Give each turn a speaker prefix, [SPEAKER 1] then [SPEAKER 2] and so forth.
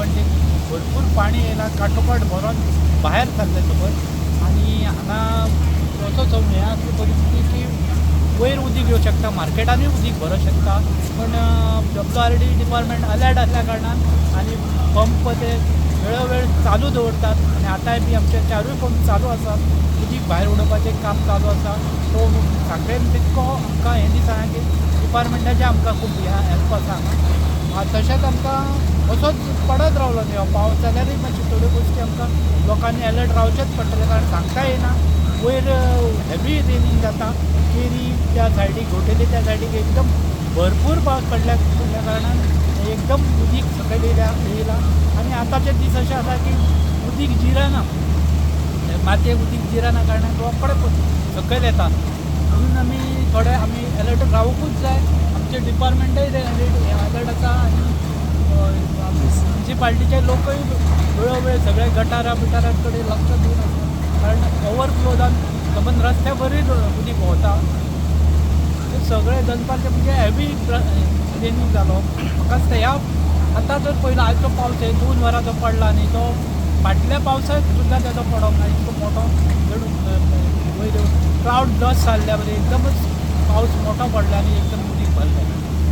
[SPEAKER 1] पण ते भरपूर पाणी येयलां, काठोकाठ भरोन भायर सरलें सकयल. आनी हांगा असोच हें आसली परिस्थिती की वयर उदीक येवं शकता, मार्केटानूय उदीक भरोंक शकता. पूण WRD department alert आसल्या कारणान आनी पंप ते वेळोवेळ चालू दवरतात आनी आतांय बी आमचे चारूय पंप चालू आसात. उदीक भायर उडोवपाचें काम चालू आसा. सो सांखळेन तितको आमकां हें दिसना की डिपार्टमेंटाचें आमकां खूब हेल्प आसा हांगा. तशेंच आमकां असोच पडत रावलो न्ही हो पावस जाल्यारूय मातशे थोड्यो गोश्टी आमकां लोकांनी अलर्ट रावचेंच पडटलें, कारण सांगता येना. वयर हेवी रेनींग जाता. केरी त्या सायडीक, घोटेली त्या सायडीक एकदम भरपूर पावस पडल्या कारणान एकदम उदीक सकयल येयला. आनी आतांचे दीस अशे आसा की उदीक जिरना, मातयेक उदीक जिरना कारणान रोखडें सकयल येता. म्हणून आमी थोडे आमी अलर्ट रावंकूच जाय. आमचे डिपार्टमेंटय अलर्ट आसा आनी म्युनिसिपालिटीचे लोकय वेळोवेळ सगळे गटारां बिटारां कडेन लक्ष दिवन आसा, कारण ओवरफ्लो जावन सबंद रस्त्या वरीय उदीक भोंवता. ते सगळे दनपारचे म्हणजे हेवी रेनींग जालो. म्हाका दिसता ह्या आतां जर पयलो आयचो पावस हे 2 वरां जो पडला न्ही, तो फाटल्या पावसाक सुद्दां तेजो पडोंक ना इतको मोठो. वयर क्लावड डस्ट जाल्ल्या बरी एकदमच पावस मोठो पडला आनी एकदम उदीक भरलें.